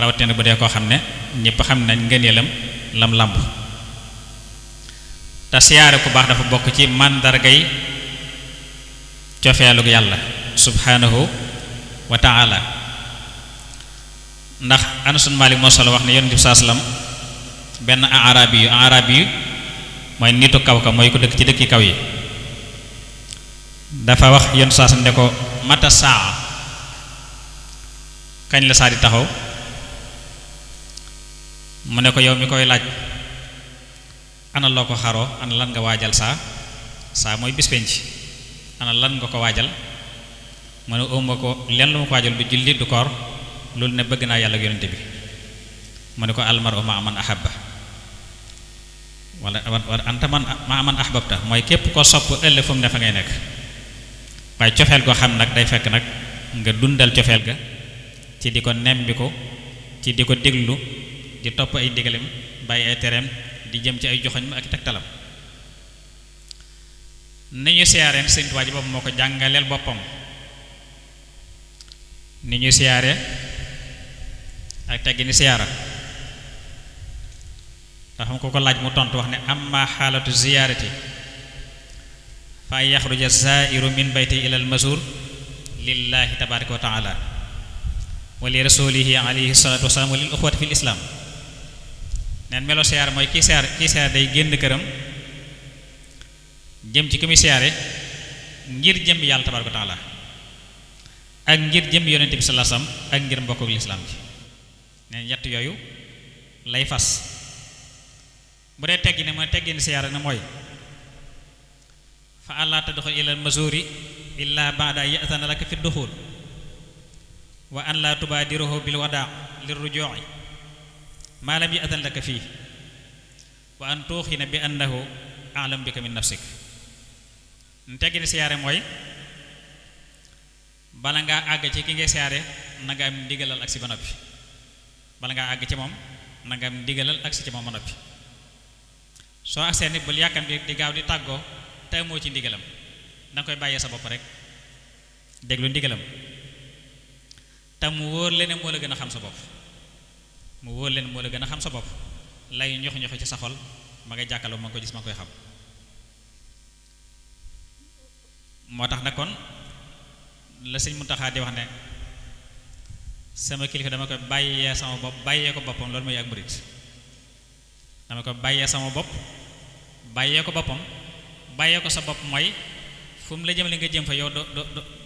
rawatina bu dee koo xam ne ñëpp xam nañ ngëneelam lam làmb te siyaare ku baax dafa bokk ci màndargay cofeelug yàlla subhanahu wa ta'ala ndax Anas ibn Malik moo solo wax ne yonent bi saa sallam benn arabi yu mooy nitu kaw ka mooy ko dëkk ci dëkki kaw yi dafa wax yonent saa sallam ne ko mata saa kañ la saa di taxaw mu ne ko yow mi koy laaj ana loo ko xaroo ana lan nga waajal saa mooy bis penc ana lan nga ko waajal mu ne ëmma ko lenn lu ma ko waajal du julli du koor loolu ne bëgg naa yàlla ak yonente bi mu ne ko almaru ma man ahabba wala anta man ma man ahbabta mooy képp ko sopp ëllëg fu mu ne fa ngay nekk waaye cofeel goo xam nag day fekk nag nga dundal cofeel ga ci di ko nembiku ci di ko déglu di topp ay digalam bàyyi ay tereem di jëm ci ay joxoñ ak tegtalam ni ñu siyaareen Sëñ Tuubaa ji boobu moo ko jàngaleel boppam ni ñu siyaare ak teggi ni siyaara ndax xam ko laaj mu tontu wax ne amma xaalatu ziyaarati fa an yaxruja zairu min bayti ila al mazur lillahi tabaraka wa taala wa li rasulihi alayhi salatu wasalaam wa lil uxwati fi l islam neen melo siyaare mooy kii siyaare day génn këram jëm ci ki muy siyaare ngir jëm yàlla tabaraka wa taala ak ngir jëm yonente bi sallallahu alayhi wasallam ak ngir mbokk ak lislaam ji neen yett yooyu lay fas bu dee teggi ne mooy teggi ni siyaare na mooy fa allah tadxul ila al mazuri illa ba'da ya'tana laka fi duxul wa an la tubaadiruhu bil wadaa lir ruju'i ma lam ya'tan laka fii wa an tuuxina bi annahu a'lam bika min nafsik teggi ni siyaare mooy bala ngaa àgg ci ki ngay siyaare na nga am ndigalal ak si ba noppi bala ngaa àgg ci moom na nga am ndigalal ak si ci moom ba noppi soo agsee nit bul yàkkam di gaaw di tàggoo te amoo ci ndigalam danga koy bàyyee sa bopp rek déglu ndigalam te mu wóor leen moo la gën a xam sa bopp mu wóor leen moo la gën a xam sa bopp lay ñox ñoxi ci sa xol ma ngay jàkkaloo ma ngi ko gis ma ngi koy xam moo tax nag kon la Sëñ Muntaxa di wax ne sama kilifa dama koy bàyyee sama bopp bàyyee ko boppam loolu mooy ak murit dama ko bàyyee sama bopp bàyyee ko boppam bàyyee ko sa bopp mooy fu mu la jëmale nga jëm fa yow doo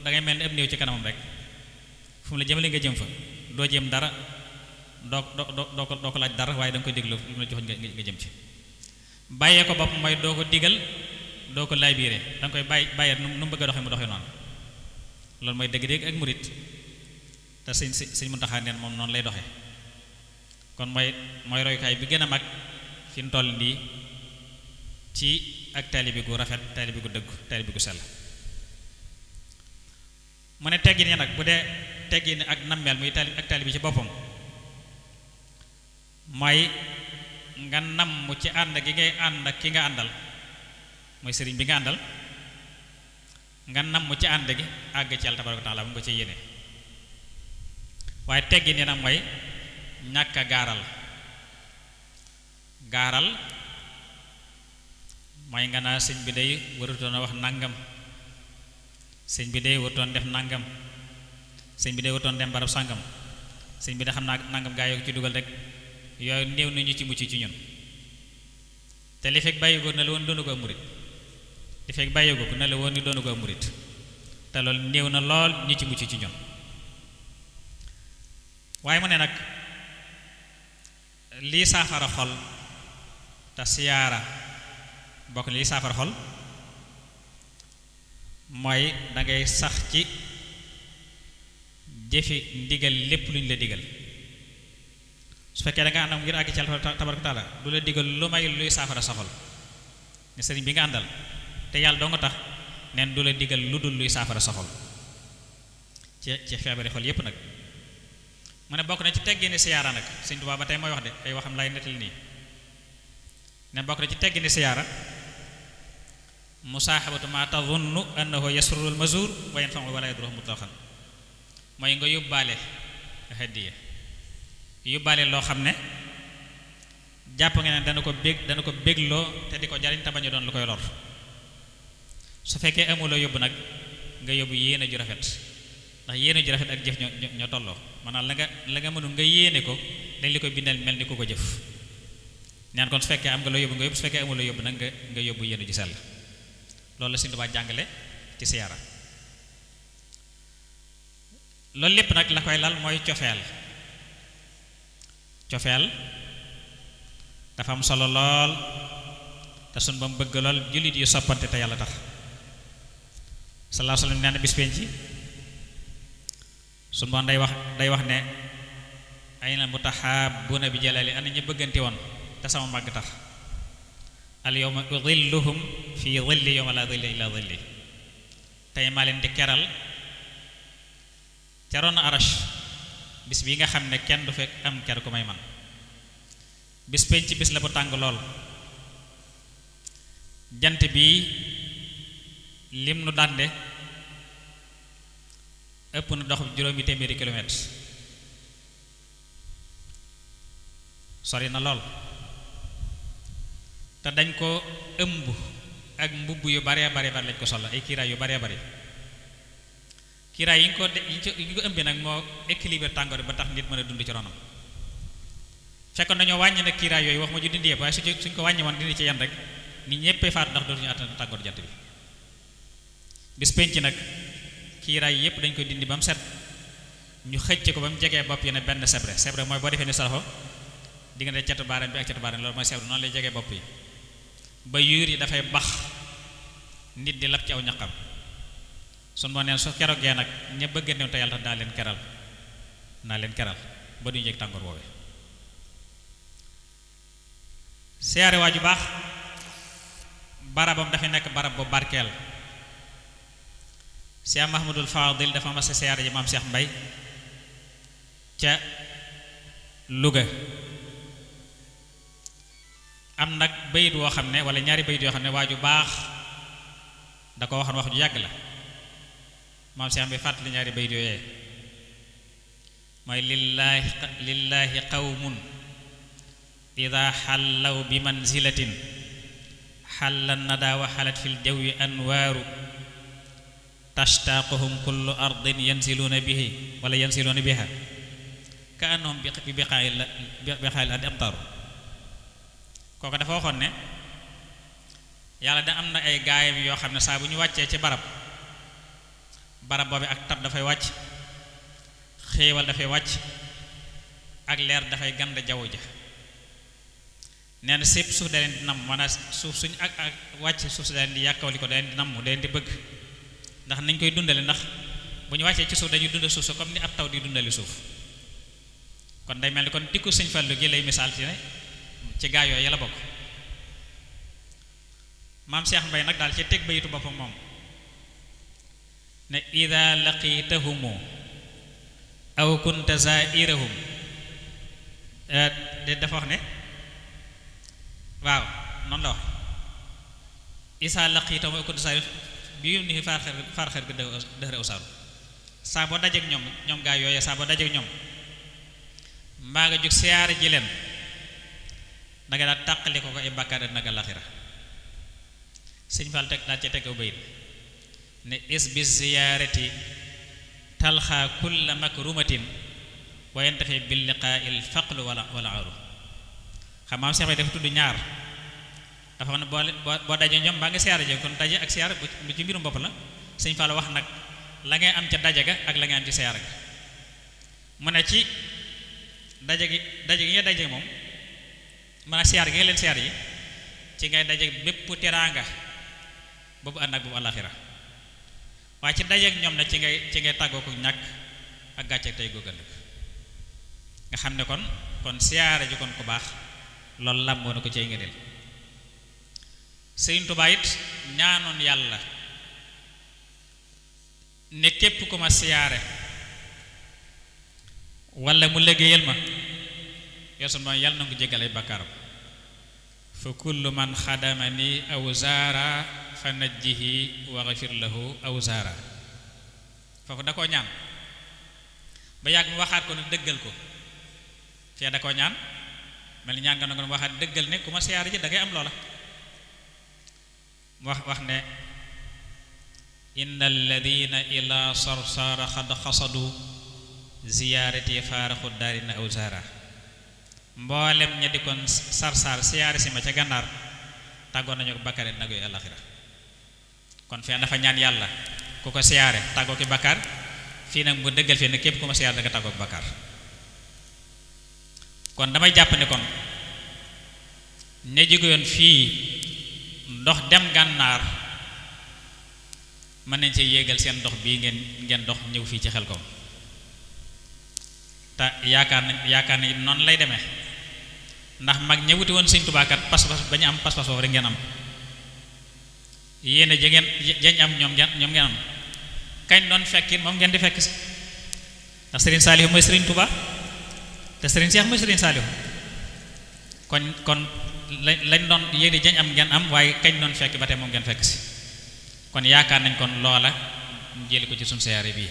da ngay mel ni ab néew ci kanamam rek fu mu la jëmale nga jëm fa doo jëm dara doo ko laaj dara waaye da nga koy déglu lu mu la joxoñ nga jëm ci bàyyee ko bopp mooy doo ko digal doo ko laay biire da nga koy bàyyee nu mu bëgg a doxee mu doxee noonu loolu mooy dëgg-dëgg ak murit te Sëñ Muntaxa neen moom noonu lay doxee kon mooy royukaay bi gën a mag fi mu toll nii ci ak taalibe gu rafet taalibe gu dëggu taalibe gu sell mu ne teggin yi nag bu dee teggin ak nammeel muy ak taalibe ci boppam mooy nga namm ci ànd gi ngay ànd ak ki nga àndal mooy sëriñ bi nga àndal nga namm ci ànd gi àgg ci Yàlla tabaaraka wa taala bu nga ci yéene waaye teggin yi nag mooy ñàkk a gaaral mooy nga naa sëñ bi day warutoon a wax nangam sëñ bi day warutoon def nangam sëñ bi day warutoon dem barab sàngam sëñ bi da xam naa nangam gaa yoo ci dugal rek yooyu néew nañu ci mucc ci ñun te li fekk bàyyi ko na la woon doonu ko am murit li fekk bàyyi ko na la woon ni doonu ko am murit te loolu néew na lool ñi ci mucc ci ñun waaye mu ne nag lii saafara xol te siyaara bokk lii saafara xol mooy dangay sax ci jëfi ndigal lépp lu ñu la digal su fekkee da nga àndam ngir àgg ci Yàlla tabaraka taala du la digal lu may luy saafara sa xol ne sëriñ bi nga àndal te yàlla doo nga tax neen du la digal lu dul luy saafara sa xol ci feebari xol yépp nag mu ne bokk na ci teggini siyaara nag Sëñ Tuubaa ba tey mooy wax de ay waxam lay nettali nii ne bokk na ci teggini siyaara musaaxabatu ma tadunnu annahu yasrul mazur wa yanfa'u wala yadurruhu mutlaqan mooy nga yóbbaale hadiya yóbbaale loo xam ne jàpp nga ne dana ko bégloo te di ko jariñ te bañ a doon lu koy lor. su fekkee amuloo yóbbu nag nga yóbbu yéene ju rafet, ndax yéene ju rafet ak jëf ñoo tolloo. maanaam la nga mënul nga yéene ko dañ li koy bindal mel ni ku ko jëf. ñaan kon su fekkee am nga loo yóbbu nga yóbbu, su fekkee amuloo yóbbu nag nga yóbbu yéene ju sell. loolu la Sëriñ Tuubaa jàngale ci siyaara. loolu lépp nag la koy lal mooy cofeel. cofeel dafa am solo lool te sun ba mu bëgg lool jullit yu soppante te yàlla tax. sallallahu alayhi wa sallam nee na bis penc sun ba day wax ne ayna mutahabbuna bi jalali ana ñu bëggante woon te sama màgg tax. al yawma udhilluhum fi dhilli yawma la dhilla illa dhilli. tey maa leen di keral ca ron arash bis bi nga xam ne kenn du fekk am ker ku may man. bis penc bis la bu tàng lool. jant bi lim nu dànde ëpp na dox juróomi téeméeri kilomètres. sori na lool te dañ ko ëmb ak mbubb yu baree bari lañ ko sol ay kiiraay yu baree bari. kiiraay yi ñu ko ëmbee nag moo équilibre tàngoor ba tax nit mën a dund ci ronam. fekkoon dañoo wàññi nag kiiraay yooyu wax ma ju dindi yëpp waaye suñ ko wàññi woon dindi ci yan rek nit ñéppay faatu ndax dootuñu àttan tàngoor jant bi. bis penc nag kiiraay yépp dañ koy dindi ba mu set ñu xëcc ko ba mu jegee bopp yi ne benn sebre mooy boo defee ni saraxo diggante catu baaraam bi ak catu baaraam loolu mooy sebre noonu lay jegee bopp yi ba yuur yi dafay bax nit di lab ci aw ñaqam. sun moo neen su keroogee nag ña bëgg new te yàlla tax naa leen keral ba duñu jeg tàngoor woowee. siyaare waa ju baax barabam dafay nekk barab bu barkeel. Cheikh Mahmadul Fadil dafa mas a siyaare ji maam Cheikh Mbay ca Louga. am nag bayit woo xam ne wala ñaari bayit yoo xam ne waa ju baax da ko waxoon wax ju yàgg la. maam Cheikh Mbay fàttali ñaari bayit yooyee mooy lillaahi qawmun ida xallaw bi manzilatin xalla nada wa xalat fil jawwi anwaaru tashtaaquhum kullu ardin yansiluuna biha ka annahum bi biqaa'il ardi amtaaru. kooku dafa waxoon ne yàlla da am na ay gaayam yoo xam ne saa bu ñu wàccee ci barab boobu ak tab dafay wàcc, xéewal dafay wàcc, ak leer dafay gand jaww ja. nee na sépp suuf da leen di namm maanaam suuf suñ ak wàcc suuf si da leen di yàkkawli ko da leen di namm da leen di bëgg ndax nañ koy dundale ndax bu ñu wàccee ci suuf dañuy dundal suuf sa comme ni ab taw di dundali suuf. kon day mel ni kon dikku Sëñ Fallu gi lay misaal ci ne ci gaa yooyu la bokk. maam Cheikh Mbay nag daal ci teg bayitu boppam moom ne ida laqitahumu aw kunta zairahum dafa wax ne waaw noonu la wax isa laqitahum aw kunta zairahum bi yum ni farxer bi dëxëre usaaru. saa boo dajeek ñoom gaa yooye saa boo dajeek ñoom mbaa nga jóg siyaare ji leen danga daal tàqali ko ay bàkkaar nag alaxira. Sëñ Fall teg daal ci teg aw bayit ne is bi ziyaarati talxaa kulla makrumatin wa yantafi bil liqaa'il faqlu wala aru. xam maam Seex Bay dafa tudd ñaar dafa xam ne boo dajee ñoom mbaa nga siyaare ji kon daje ak siyaare bu ci mbirum bopp la. Sëñ Fall wax nag la ngay am ca daje ga ak la ngay am ci siyaare ga. mu ne ci daje gi nga daje moom mën a siyaar gi nga leen siyaar yi ci ngay dajeek bépp teraanga boobu ànd ak boobu àllaxira waaye ci dajeek ñoom ne ci ngay tàggoo ko ñàkk ak gàcce tey googal nga xam ne kon siyaare ji kon ku baax loolu làmboo na ko ci ay ngëneel. Sëriñ Tuubaa it ñaanoon yàlla ne képp ku ma siyaare walla mu liggéeyal ma yow su ma yàlla na ko jéggal ay bakkaaram. fa kullu man xadamani aw zaara fa najjihi wa ghafir lahu aw zaara. foofu da koo ñaan ba yàgg mu waxaat ko ne dëggal ko fee da koo ñaan mel ni ñaan nga nangu waxaat dëggal ne ku ma siyaare ji da ngay am loola wax ne inna alladina ila sarsara xad xasadu ziyaarati faaraxu daarina aw zara mboolem ña di kon sarsar siyaare si ma ca gànnaar tàggoon nañu ko bakkare nag yooyu alaxira kon fee dafa ñaan yàlla ku ko siyaare tàggoo ki bakkaar fii nag mu dëggal fii ne képp ku ma siyaare da nga tàggoo ki bakkaar kon damay jàpp ne kon ña jógewoon fii ndox dem gànnaar mën nañ ci yéegal seen ndox bii ngeen dox ñëw fii ci Xelkom te yaakaar nañ noonu lay demee ndax mag ñëwuti woon Sëñ Tuubaa kat pas-pas ba ñu am pas-pas boobu rek ngeen am yéen a jañ am ñoom ngeen am kañ doon fekkin moom ngeen di fekk si ndax Serigne Saliou mooy Serigne Touba te Serigne Cheikh mooy Serigne Saliou kon lañ doon yéen a jañ am ngeen am waaye kañ doon fekk ba tey moom ngeen fekk si kon yaakaar nañ kon loola jëli ko ci suñu siyaare bii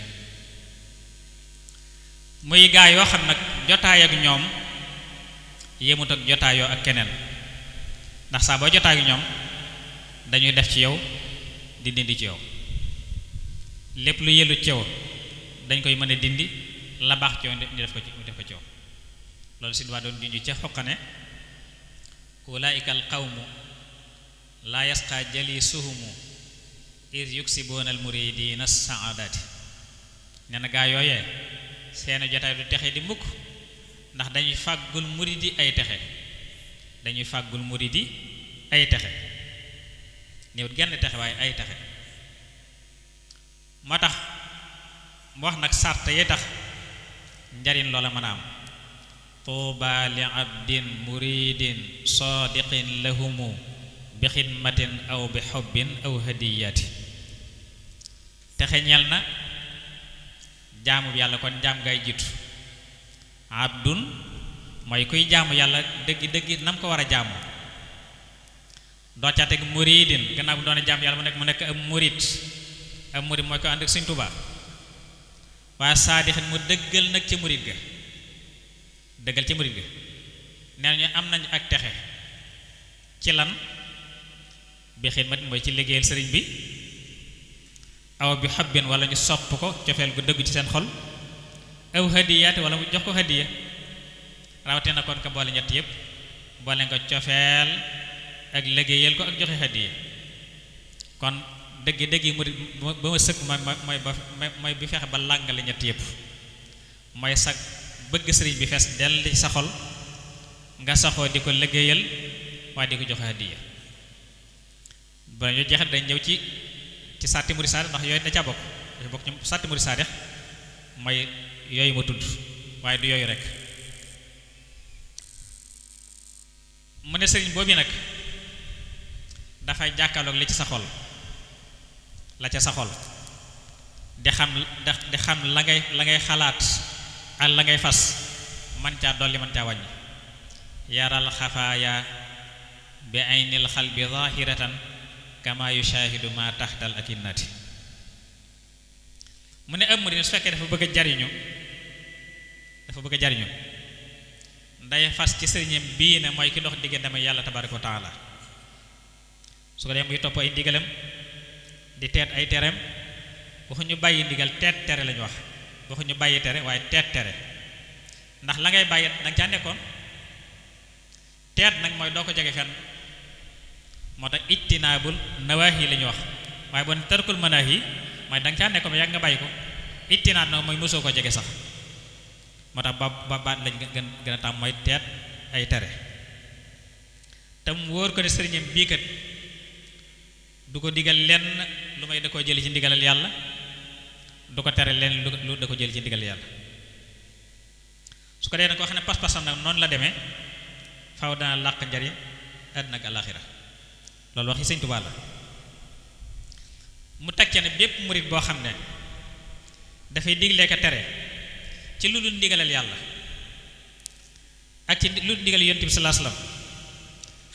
muy gaa yoo xam nag jotaay ak ñoom yéemut ak jotaayoo ak keneen ndax saa boo jotaay ak ñoom dañuy def ci yow di dindi ci yow lépp lu yellu ci yow dañ koy mën a dindi la baax ci yow ñu def ko ci yow loolu si waa doon junju ca xoqane ulaika al qawmu laa yasqa jalisuhumu is yuksibuuna al muridina saadati nee na gaa yooyee seeni jotaay du texe di mukk ndax dañuy fàggul muridi ay texe néewut genn texe waaye ay texe moo tax mu wax nag sart yi tax njariñ loola mën a am tuuba li abdin muridin sadiqin lahumu bi xidmatin aw bi xobbin aw hadiyati texe ñeel na jaamu bi yàlla kon jaam ngay jiitu abdun mooy kuy jaamu yàlla dëgg nam ko war a jaamu doo ca teg muridin gannaaw bu doon jaamu yàlla mu nekk am murid mooy ko ànd ak Sëñ Tuubaa waaye saadixin mu dëggal nag ci murid ga nee ñu am nañu ak texe ci lan bi xidmat mooy ci liggéeyal sëriñ bi aw bi xobbin wala ñu sopp ko cofeel gu dëggu ci seen xol aw hadiyaati wala mu jox ko hadiya rawatina kon ka boole ñett yépp boole nga cofeel ak liggéeyal ko ak joxe hadiya kon dëgg murid ba ma sëkk mooy bi fexe ba làngale ñett yépp mooy sa bëgg sëriñ bi fees dell ci sa xol nga saxoo di ko liggéeyal waaye di ko joxe hadiya ba ñu jeexat dañ ñëw ci sàtti murid saadix ndax yooyu da ca bokk dafa bokk ci sàtti murid saadix mooy yooyu ma tudd waaye du yooyu rek mu ne sëriñ boobu nag dafay jàkkaarloog li ci sa xol la ca sa xol di xam la ngay xalaat ak la ngay fas man caa dolli man caa wàññi yaral xafaaya bi aynil xalbi zahiratan kama yushahidu ma taxtal akinnati mu ne am murid su fekkee dafa bëgg a jariñu nday fas ci sëriñam bii ne mooy ki dox diggante ma yàlla tabaraka wa taala su ko dee muy topp ay ndigalam di teet ay tereem waxuñu bàyyi ndigal teet tere lañu wax waxuñu bàyyi tere waaye teet tere ndax la ngay bàyyi danga caa nekkoon teet nag mooy doo ko jege fenn moo tax ijtinaabul nawaahi la ñu wax waaye bon tarkul manaahi mooy danga caa nekkoon yàgg nga bàyyi ko ijtinaab nag mooy mosoo ko jege sax moo tax ba baat lañ gën a tam mooy teet ay tere te mu wóor ko ne sëriñam bii kat du ko digal lenn lu may da koo jëli ci ndigalal yàlla du ko tere lenn lu da ko jëli ci ndigalal yàlla su ko dee nag koo xam ne pas-pasam nag noonu la demee faw dana làq njariñ àddina ak àllaaxira loolu waxi Sëñ Tuubaa la mu teg ca ne bépp murit boo xam ne dafay diglee ka tere ci lu dul ndigalal yàlla ak ci lu dul ndigal Yonent bi sallallahu alayhi wasallam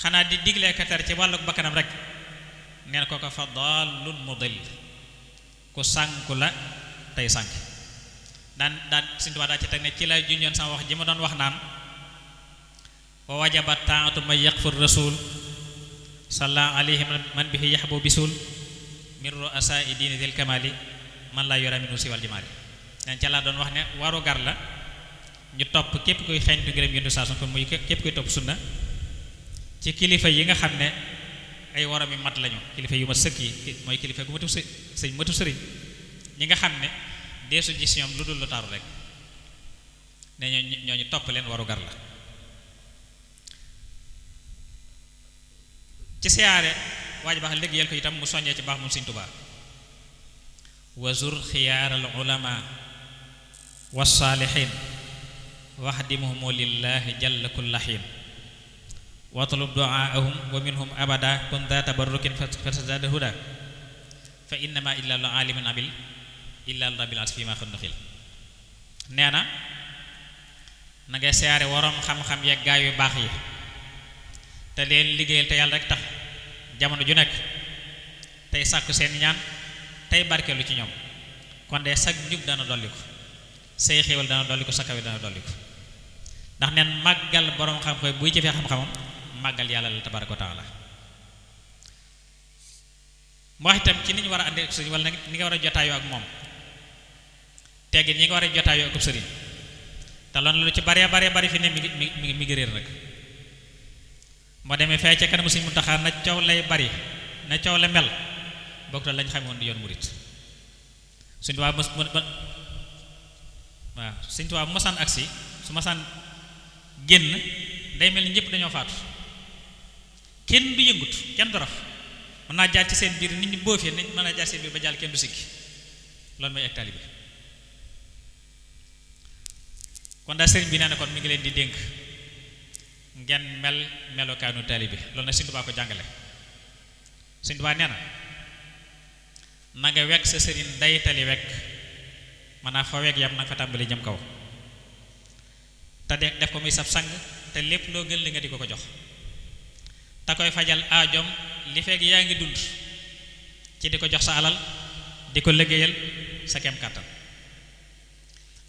xanaa di diglee ka tere ci wàllu bakkanam rek neen ko fa dallun mudil ku sànku la tey sànk daan Sëñ Tuubaa daa ci teg ne ci la junjoon sama wax ji ma doon wax naan wa wajaba taatu man yaqfur rasul salla alayhi man bihi yaxbu bisul min ru'asa diini dil kamali man la yura minu siwal jamaali nen ca laa doon wax ne waru gar la ñu topp képp kuy xeeñtu ngërëm yondu saa kon muy képp kuy topp sunna ci kilifa yi nga xam ne ay waram yi mat lañu kilifa yu ma sëkk yi mooy kilifa gu matu sëñ matu sëriñ ñi nga xam ne deesu gis ñoom lu dul lu taaru rek ne ñooñu topp leen waru gar la ci siyaare waaj baax liggéeyal ko itam mu soññee ci baax moom Sëñ Tuubaa wazur xiyaaral ulama wassaalihin waxdimuhumu lillahi jalla kulla xiin watlub duaahum wa minhum abada kun daa tabarrukin fasada huda fa innama illa lu alimin abil illa rabbil as fi ma xën xil nee na na ngay siyaare waroom xam-xam yeeg gaay yu baax yi te leen liggéeyal te yàlla rek tax jamono ju nekk tey sàkku seen ñaan tey barkeelu ci ñoom kon de sag njub dana dolli ko say xéewal dana dolli ko sa kawe dana dolli ko ndax neen màggal boroom xam-xam buy jëfee xam-xamam màggal yàlla la tabaraka wa taala mu wax itam ci ni ñu war a àndee ak sëriñ wala ni nga war a jotaayoo ak moom teggin ñi nga war a jotaayoo ak sëriñ te loolu lu ci bare fi ne mi ngi réer nag moo demee fee ca kanamu Sëriñ Muntaxa na coow lay bari na coow la mel bokk la lañ xamoon di yoon murit Sëriñ Tuubaa waaw Sëriñ Tuubaa bu masaan agsi su masaan génn day mel ni ñëpp dañoo faatu kenn du yëngut kenn du raf mën naa jaar ci seen biir nit ñi boofee nit mën naa jaar seen biir ba jàll kenn du sikki loolu mooy ak taalibe kon daal sëriñ bi nee na kon mi ngi leen di dénk ngeen mel melokaanu taalibe loolu nag Sëriñ Tuubaa ko jàngale Sëriñ Tuubaa nee na nga wekk sa sëriñ day tali wekk maanaam fa wekk yam nanga fa tàmbali jëm kaw te def ko muy sab sang te lépp loo gën li nga di ko jox te koy fajal aajoom li fekk yaa ngi dund ci di ko jox sa alal di ko liggéeyal sa kem kàttan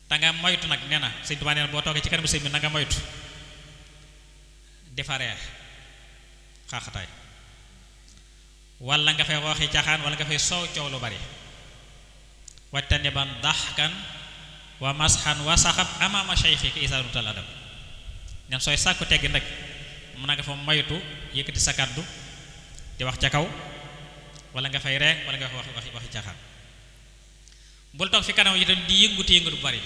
te nga moytu nag nee na Sëriñ Tuubaa nee na boo toogee ci kanamu sëriñ bi na nga moytu defaree xaaxataay wala nga fay waxi caaxaan wala nga fay soow coow lu bari wattane ban daxkan wa masxan wa saxab amaama sheykhika isaanutal adab ñan sooy sàkku teggi nag mën na nga fa moytu yëkkati sa kàddu di wax ca kaw wala nga fay ree wala nga fay waxi caaxaan bul toog fi kanam itam di yëngutu bu bari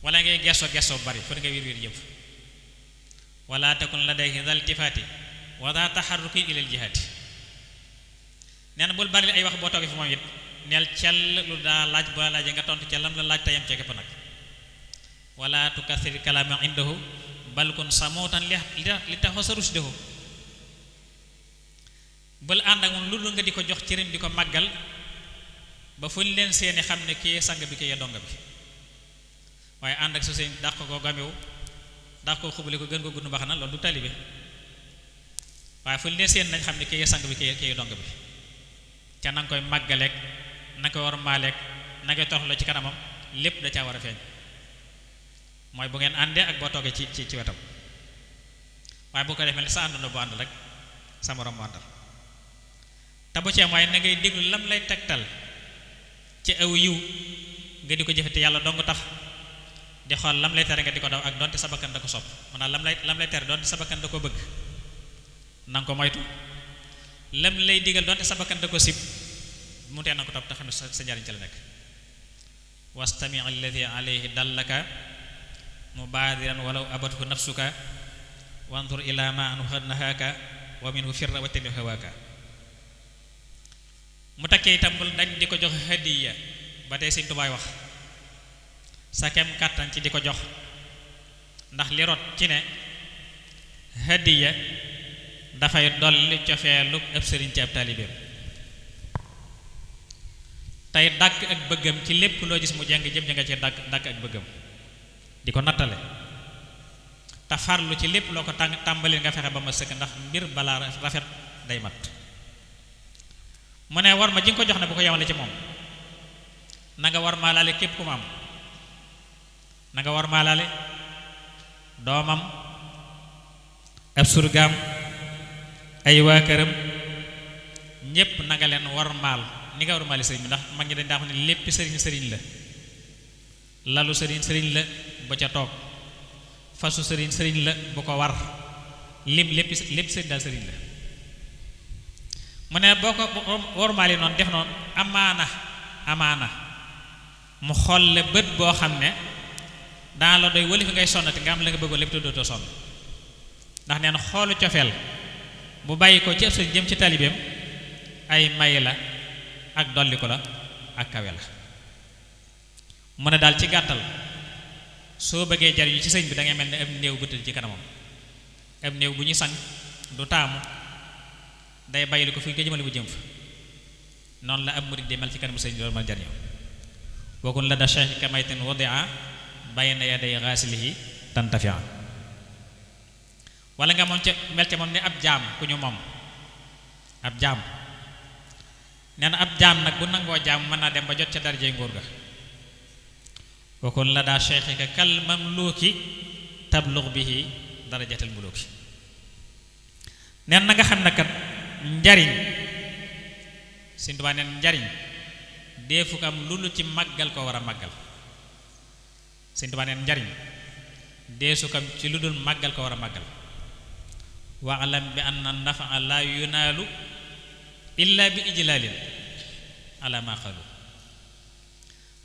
wala ngay gesso bu bari fu nga wir yëpp wala takun ladayhi dal tifaati wa daa taxarruki ilal jihaati nee na bul bari ay wax boo toogee fi moom it neel cell lu daa laaj ba laajee nga tontu ca lam la laaj tayam ca képp nag wala tukathir kalaama indahu bal kun samootan li tax sa rusdehu bul ànd ak moom lu nga di ko jox cërim di ko màggal ba fu ñu leen seeni xam ne kii sang bi kii donga bi waaye ànd ak su seen dàq ko gamewu dàq ko xubali ko gën ko gudd mbax na loolu du taalibe waaye fu ñu leen seen nañ xam ne kii sang bi kii donga bi ca na nga koy màggaleeg na nga koy war maaleeg na nga koy toroxloo ci kanamam lépp da caa war a feeñ mooy bu ngeen àndee ak boo toogee ci wetam waaye bu ko defee sa àndandoo bu ànd rek sa morom bu àndal te bu cee mooy na ngay déglu lam lay tegtal ci aw yiw nga di ko jëfe te yàlla dong tax di xool lam lay tere nga di ko daw ak donte sa bakkan da ko sopp maanaam lam lay tere donte sa bakkan da ko bëgg na nga ko moytu lam lay digal donte sa bakkan da ko sib mu tee na ko topp te xam ne sa njariñ ca la nekk wastami alladi alayhi dallaka mubaadiran walaw abathu nafsuka wanzur ila ma anhu nahaaka wa minhu firra wa tabi hawaaka mu takkee itam bul dañ di ko jox hadiya ba tey Sëriñ Tuubaa wax sa kem kàttan ci di ko jox ndax li rot ci ne hadiya dafay dolli cofeelu ab sëriñ ci ab taalibeem tey dàkk ak bëggam ci lépp loo gis mu jàng jëm nga ci dàkk ak bëggam di ko nattale te farlu ci lépp loo ko tàmbali nga fexe ba ma sëkk ndax mbir balaa rafet day mat mu ne war ma ji nga ko jox ne bu ko yemale ci moom na nga war maa laale képp ku ma am na nga war maa laale doomam ab surgaam ay waa këram ñépp na nga leen wormaal ni nga wormaali sëriñ bi ndax mag ñi dañ daa xam ne lépp sëriñ la lalu sëriñ la ba ca toog fasu sëriñ la bu ko war lépp sëriñ daal sëriñ la mu ne boo ko wormaali noonu def noonu amaana mu xool le bët boo xam ne daa la doy wali fi ngay sonnati nga am la nga bëggoon lépp te dootoo sonn ndax neen xoolu cofeel bu bàyyi ko ci ëpp sëriñ jëm ci talibeem ay may la ak dolli ko la ak kawe la mu ne daal ci gàttal soo bëggee jariñu ci sëñ bi da ngay mel ne ab néew bu tëdd ci kanamam ab néew bu ñu sang du taamu day bàyyili ko fi nga jëmale bu jëm fa noonu la ab murid di mel ci kanamu sëñ bi loolu mën jariñoo wakun la da cheikh kamaytin wadia bayna yaday ghasilihi tantafia wala nga moom ca mel ca moom ne ab jaam ku ñu moom ab jaam nee na ab jaam nag bu nangoo jaam mën naa dem ba jot ca darajey nguur ga wakun la daa cheikhika kal mamluki tablugh bihi darajatal muluki neen na nga xam ne kat njariñ Sëñ Tuubaa neen njariñ deefu ko am lu ci màggal ko war a màggal Sëñ Tuubaa neen njariñ deesu ko am ci lu dul màggal ko war a màggal wa alam bi anna nafa la yunaalu illa bi ijlaalin ala ma xalu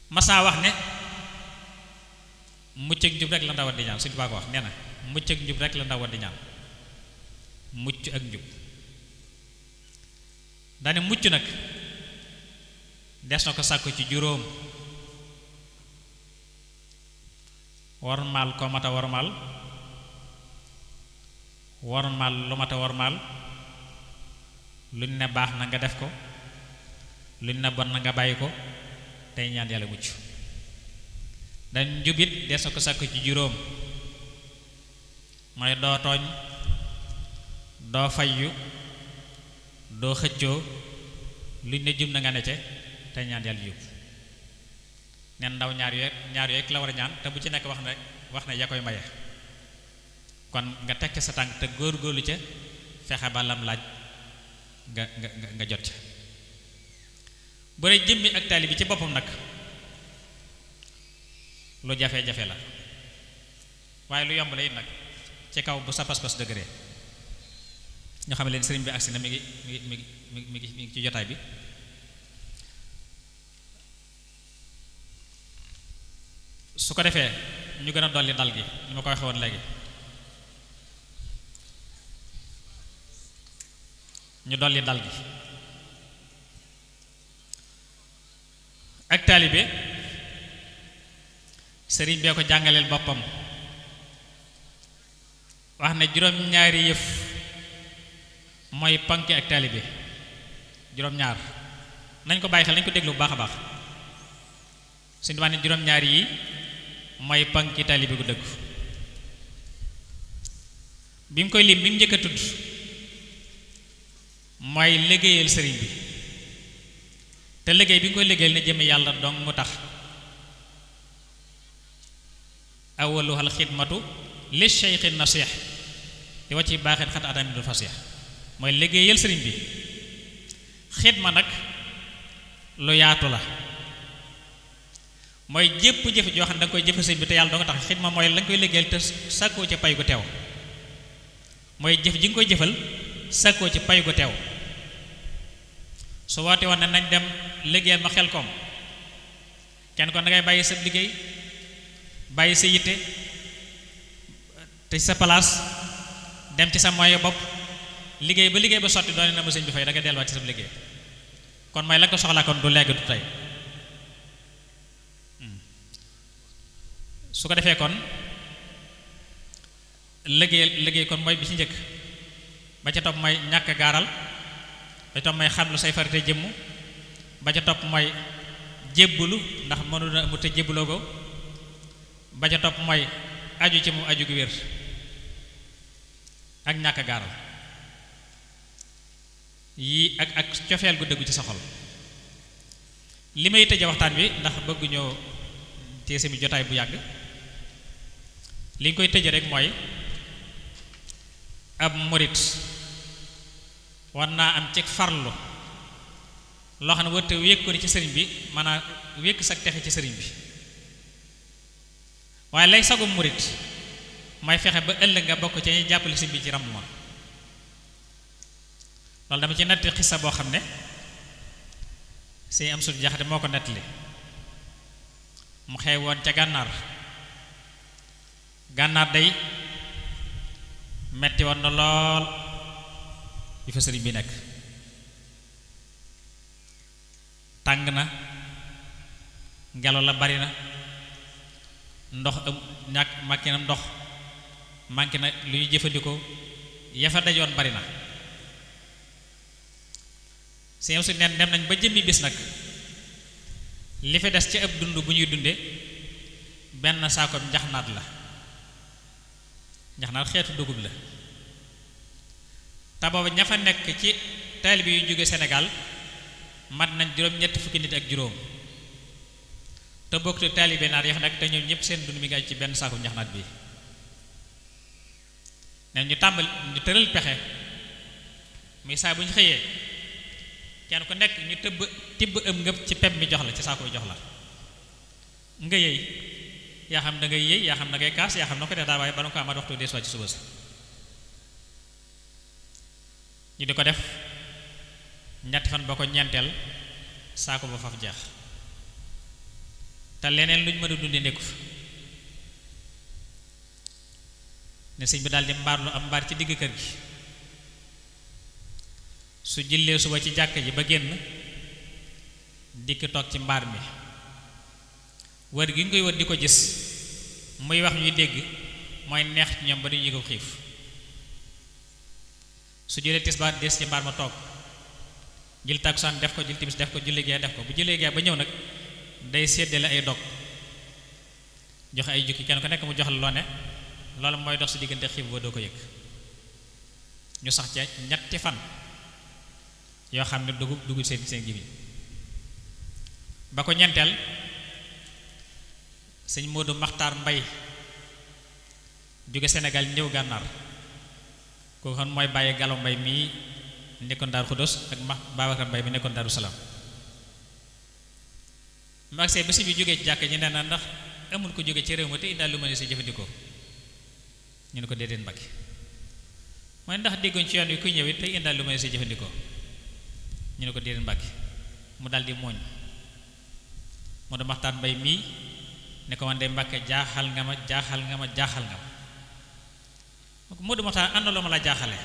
masaa wax ne mucc ak njub rek la ndaw di ñaan Sëñ Tuubaa ko wax nee na mucc ak njub rek la ndaw di ñaan mucc ak njub daane mucc nag des na ko sàkku ci juróom wormaal ko mata wormaal lu mata wormaal luñ ne baax na nga def ko luñ ne bon na nga bàyyi ko tey ñaan yàlla mucc dañ njubit des na ko sàkku ci juróom mooy doo tooñ doo fayyu doo xëccoo luñ ne jub na nga ne ca tey ñaan yàlla jub neen ndaw ñaar yooyu la war a ñaan te bu ci nekk wax ne yaa koy maye kon nga teg ca sa tànk te góor-góorlu ca fexe ba lam laaj nga jot ca bu dee jëmmi ak taali bi ci boppam nag lu jafe-jafe la waaye lu yomb la it nag ci kaw bu sa pas-pas dëgëree ñoo xam ne leen sëriñ bi agsi na mi ngi ci jotaay bi su ko defee ñu gën a dolli dal gi ñu ma ko waxee woon léegi ñu dolli dal gi ak taalibe sëriñ bee ko jàngaleel boppam wax ne juróom-ñaari yëf mooy panki ak taalibe juróom-ñaar nañ ko bàyyi xel nañ ko déglu bu baax a baax suñu wax ne juróom-ñaari yi mooy panki taalibe gu dëgg bi mu koy lim bi mu njëkk a tudd mooy liggéeyal sëriñ bi te liggéey bi nga koy liggéeyal ne jëme yàlla dong mu tax awaluhal xidmatu li cheikhi nasih di wàcc baaxeen xat adami du fasih mooy liggéeyal sëriñ bi xidma nag lu yaatu la mooy jépp jëf joo xam ne da nga koy jëfe sëriñ bi te yàlla doo nga tax xidma mooy la nga koy liggéeyal te sàkkoo ci pay gu teew mooy jëf ji nga koy jëfal sàkkoo ci pay gu teew su woote woon ne nañ dem liggéeyal ma xel koom kenn kon da ngay bàyyi sa liggéey bàyyi sa yitte te sa place dem ci sa moyen bopp liggéey ba sotti doone na ma sëñ bi fay da nga delluwaat ci sa liggéey kon mooy la ko soxlaa kon du léegi du tey su ko defee kon liggéey kon mooy bi ci njëkk ba ca topp mooy ñàkk gaaral ba ca topp mooy xam lu say farite jëmm ba ca topp mooy jébbulu ndax mënu na mu te jébbuloo ko ba ca topp mooy aju ci moom aju gu wér ak ñàkk gaaral yii ak cofeel gu dëggu ci sa xol li may tëje waxtaan bi ndax bëgguñoo teese mi jotaay bu yàgg li nga koy tëje rek mooy ab murit war naa am ci farlu loo xam ne wërte wékk ko ni ci sëriñ bi maanaam wékk sag texe ci sëriñ bi waaye lay sagum murit mooy fexe ba ëllëg nga bokk ci ñuy jàppale sëriñ bi ci ràmm ma loolu dama ci netti xissa boo xam ne sëñ am sut jaxate moo ko nettali mu xew woon ca gànnaar day metti woon na lool bi fa sëriñ bi nekk tàng na ngelaw la bari na ndox ñàkk màkki na ndox manqué na lu ñu jëfandikoo yafa dajoon bari na sëñ su neen dem nañ ba jëmmi bis nag li fi des ci ab dund bu ñuy dunde benn saako njaxnaat la njaxnaat xeetu dugub la te booba ña fa nekk ci taalibe yu jóge Sénégal mat nañ juróom-ñetti fukki nit ak juróom te bokk te taalibe naar ya fa nekk te ñoom ñëpp seen dund mi nga ci benn saako njaxnaat bi ne ñu tàmbali ñu tëral pexe muy saa bu ñu xëyee kenn ku nekk ñu tibb ëm ngëp ci pem mi jox la ci saako bi jox la nga yëy yaa xam da ngay yëy yaa xam da ngay kaas yaa xam na ko def daa waaye ba na ko amaat waxtu des fois ci suba sa ñu di ko def ñetti fan ba ko ñeenteel saako ba faf jeex te leneen lu ñu mën a dundi nekku fa ne sëñ bi daal di mbaarlu am mbaar ci digg kër gi su jillee suba ci jàkk ji ba génn dikk toog ci mbaar mi wër gi nga koy wër di ko gis muy wax ñuy dégg mooy neex ci ñoom ba duñu ko xiif su jëlee tisbaar des ci mbaar ma toog jël takkusaan def ko jël timis def ko julli gee def ko bu julli gee ba ñëw nag day séddale ay dog joxe ay jukki kenn ku nekk mu jox la loo ne loolu mooy dox si diggante xiif ba doo ko yëg ñu sax ca ñetti fan yoo xam ne dugub seen gibi ba ko ñeenteel sëñ Modou Maxtaar Mbay jóge Sénégal ñëw gànnaar kooku xam mooy bàyyi Galo Mbay mii nekkoon Daaru Xudoos ak Babacar Mbay mi nekkoon Daaru Salaam mu agsee ba si bi jógee ci jàkk ñi nee na ndax amul ko jóge ci réew ma te indaal lu ma ne si jëfandikoo ñu ne ko déedéet Mbàkke mooy ndax déggoon ci yoon wi kuy ñëwit tey indaal lu ma ne si jëfandikoo ñu ne ko déedéet Mbàkke mu daldi mooñ Modou Maxtaar Mbay mii ne ko man de Mbàkke jaaxal nga ma Modou Maxtaar ànd loo ma la jaaxale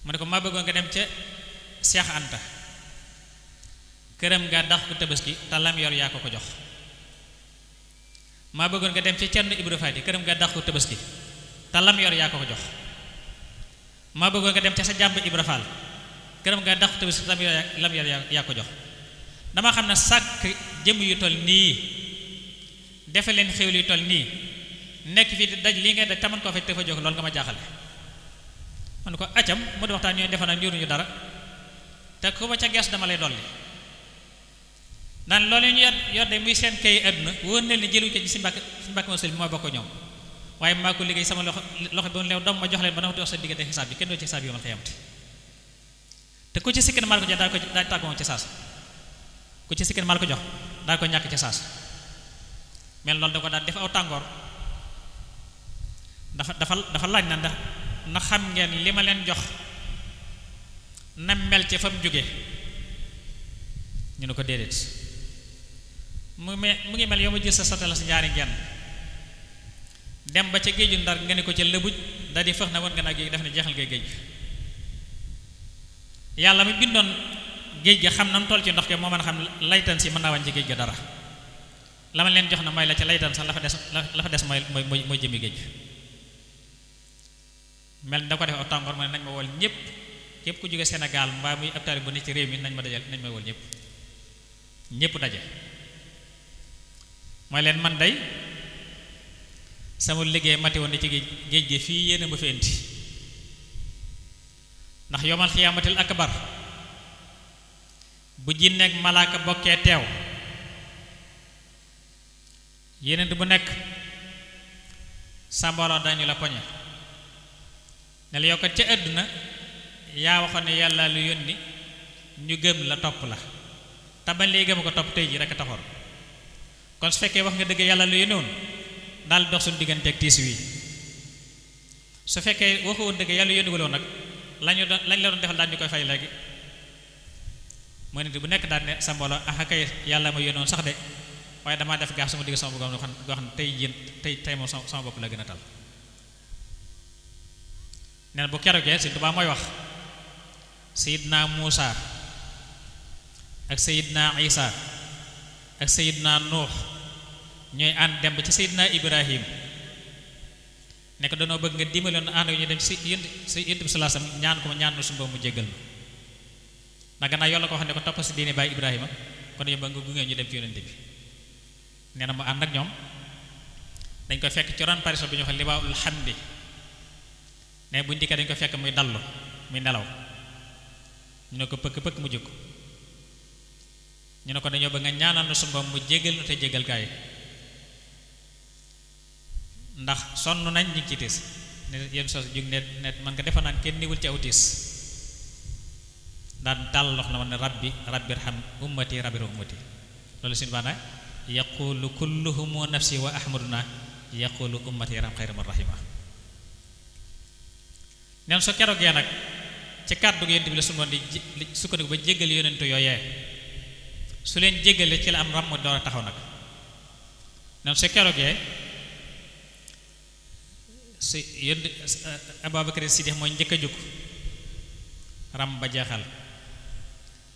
mu ne ko maa bëggoon nga dem ca Seex Anta këram nga dax ko tabaski te lam yor yaa ko ko jox maa bëggoon nga dem ca Cerno Ibra Faati këram nga dax ko tabaski te lam yor yaa ko ko jox maa bëggoon nga dem ca sa jàmb Ibra Faal këram nga dax ko tabaski te lam yor yaa ko jox dama xam ne sàkk jëm yu toll nii defe leen xéwal yu toll nii nekk fii daj lii ngay daj taman koo fekk te fa jóg loolu nga ma jaaxale man ko acam mu di waxtaan ñooy defa nag njuruñu dara te ku ma ca gees dama lay dolli naan loolu ñu yor de muy seen kay àdduna wóor na ni jëluñ ko ci si mbàkk ma sël bi mooy bokk ñoom waaye maa ko liggéey sama loxo ba mu leew doom ma jox leen ba na wax sa diggante xisaab bi kenn doo ci xisaab yi man xëyamte te ku ci sikkin mal ko jox daal tàggoon ci saas ku ci sikkin mal ko jox daal ko ñàkk ci saas mel loolu da ko daal def aw tàngoor dafa laaj na ndax xam ngeen li ma leen jox na mel ci fa mu jóge ñu ne ko déedéet mu ngi mel yow ma jël sa satala si ñaari ngeen dem ba ca géeju Ndar nga ne ko ca lëbuj da di fëx na woon nga naa géej def ne jeexal ngay géej yàlla mi bindoon géej ga xam na mu toll ci ndox ke moo mën a xam laytan si mën naa wàññi ci géej ga dara la ma leen jox na mooy la ca laytan sax la fa des mooy jëmi géej mel da ko def aw tàngoor ma ne nañ ma wol ñëpp képp ku jóge Sénégal mbaa muy ab taari bu ne ci réew mi nañ ma wol ñëpp daje mooy leen man day sama liggéey mati woon ne ci géej gi fii yéena ma fi indi ndax yomal xiyaamatil akbar bu jinneeg malaaka bokkee teew yeneen bu nekk sa mbooloo dañu la poñe ne la yow kat ca àdduna yaa waxoon ne yàlla lu yónni ñu gëm la topp la te bañ léegi gëm ko topp tey ji rek a taxoon kon su fekkee wax nga dëgg yàlla lu yónni woon daal dox suñu diggante ak tiis wi su fekkee waxu woon dëgg yàlla yónni woon nag lañ la doon defal daal ñu koy fay léegi mooy nit bu nekk daal ne sa mbooloo ah kay yàlla ma yónnoon sax de waaye damaa def gaaf sama digg sama bëggoon goo xam ne tey moom sama bopp la gën a tal nee na bu keroogee Sëñ Tuubaa mooy wax Seydina Muusa ak Seydina Isa ak Seydina Nuux ñooy ànd dem ba ci Seydina Ibrahim ne ko danoo bëgg nga dimbali na ànd ñu dem ci yonent bi sallallahu alayhi wasallam ñaan ko ma ñaan na suñu boobu mu jéggal na ndax gannaaw yoon la ko wax ne ko topp si diine baay Ibrahima kon yow ba nga gunge ñu dem ci yonent bi nee na mu ànd ak ñoom dañ koy fekk ci ron parison bi ñu wax liwaa'ul hamdi ne buñ dikkee dañ ko fekk muy dallu muy nelaw ñu ne ko pëkk mu jóg ñu ne ko dañoo bëgg nga ñaanal na suñu boobu mu jéggal nu te jéggal gaa yi ndax sonn nañ ñu ngi ci tiis ne yéen sos jóg ne man nga defa naan kenn niwul ci aw tiis daan tàll lox na ma ne rabbi irham ummati rabbi ummati loolu suñu baana yaqulu kulluhum nafsi wa ahmaduna yaqulu ummati irham xayra man rahima neen su keroogee nag ci kàddu gi yonent bi la suñu woon di sukkandiku ba jéggal yonentu yooyee su leen jéggale ci la am ram door a taxaw nag neen su keroogee si yónni Abubakar Siddiq mooy njëkk a jóg ram ba jeexal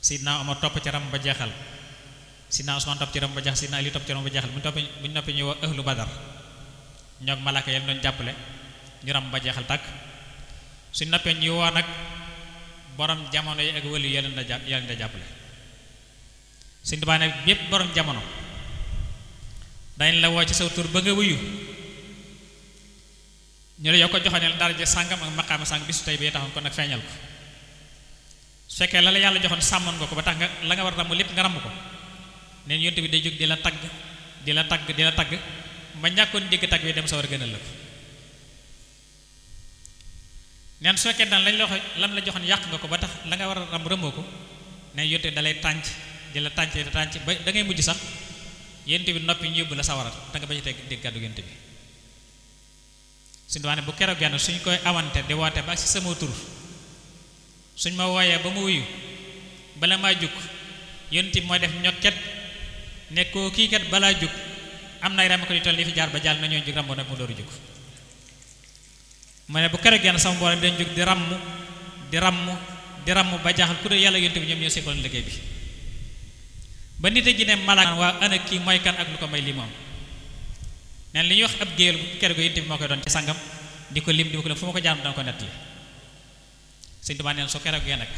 Sidna Omar topp ci ram ba jeexal Sidna Usmaan topp ci ram ba jeexal Sidna Ali topp ci ram ba jeexal bu ñu noppi ñu woo ahlu Badar ñoog malaaka yal doon jàppale ñu ram ba jeexal tàkk suñ noppee ñu woo nag borom jamono yi ak wëlu yal da jàppale suñ dubaa ne bépp borom jamono dañ la woo ci saw tur ba nga wuyu ñu la yow ko joxoon daraja sàngam ak maqaama sàngam bisu tey bee taxoon kon nag feeñal ko su fekkee la yàlla joxoon sàmmoon nga ko ba tax nga la nga war a ramm lépp nga ramm ko neen yonte bi day jóg di la tagg ba ñàkkoon dégg tagg bi dem sa war a gënal la ko neen su fekkee daan lañ la wax lam la joxoon yàq nga ko ba tax la nga war a ramm rëmmoo ko neen yonte bi da lay tànc di la tànc ba da ngay mujj sax yonte bi noppi ñu yóbbu la sawara te nga bañ a dégg kàddu yonte bi suñu waane bu keroog genn suñ koy awante di woote ba ak si sama tur suñ ma wooyee ba mu wuyu bala maa jug yonent bi mooy def ñokket ne ko kii kat balaa jug am nay ram ko yu toll li fi jaar ba jàll na ñoo jug rambo nag mu dooru jug mu ne bu keroog genn sama mboolem dañ jug di ramm ba jaaxal ku dee yàlla yonent bi ñoom ñoo seqoon liggéey bi ba nit a ji ne malaaka waa ana kii mooy kan ak lu ko may lii moom neen li ñuy wax ab géwél bu keroog yonent bi moo koy doon ci sangam di ko lim fu ma ko jaam dana ko nettali Sëñ Tuubaa neen su keroog gee nag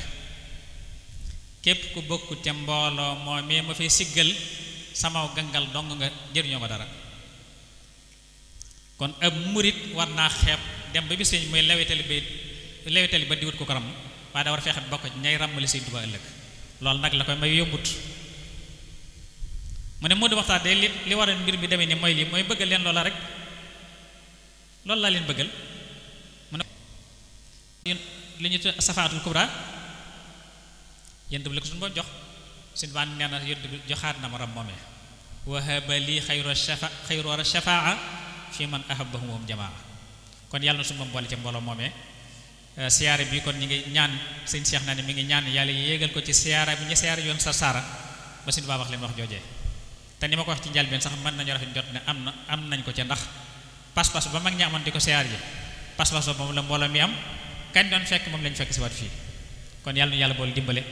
képp ku bokkut ca mbooloo moo mais ma fay siggal sama gangal dong nga jëriñoo ma dara kon ab murit war naa xeeb dem ba bis ñu mooy lewetali ba diwut ko ram waaye da war a fexe bokk ñay ràmmali Sëñ Tuubaa ëllëg loolu nag la koy may yombut mu ne moo di waxtaan de li waral mbir mi demee ni mooy lii mooy bëggal leen loola rek loolu laa leen bëggal mu ne li ñu tudd safaatul kubra yent bi la ko suñu boo jox suñu baan nee na yent bi joxaat na ma ram moomee wahaba lii xayru shafaa fi man ahabahum moom jamaa kon yàlla na suñu moom boole ci mbooloo moomee siyaare bi kon ñi ngi ñaan sëñ Cheikh naa ne mi ngi ñaan yàlla yéegal ko ci siyaara bi ñu siyaara yoon sa saara ba suñu baa wax leen wax joojee te ni ma ko wax ci njëlbeen sax mën nañu rafet jot ne am nañ ko ca ndax pas-pas ba mag ñi amoon di ko siyaar ji pas-pas ba moom la mbooloo mi am kañ doon fekk moom lañu fekk si waat fii kon yàlla nu yàlla boole dimbale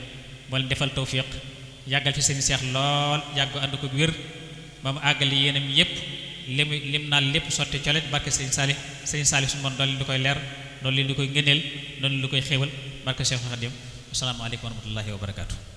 boole defal tawfiq yàggal fi seen seex lool yàggu ànd ko wér ba mu àggali yéenam yépp lim naa lépp sotti colet barke sëñ Saalih suñu moom doon leen di koy leer doon leen di koy ngëneel doon leen di koy xéewal barke Cheikh Khadim asalaamaaleykum wa rahmatullahi wa barakaatu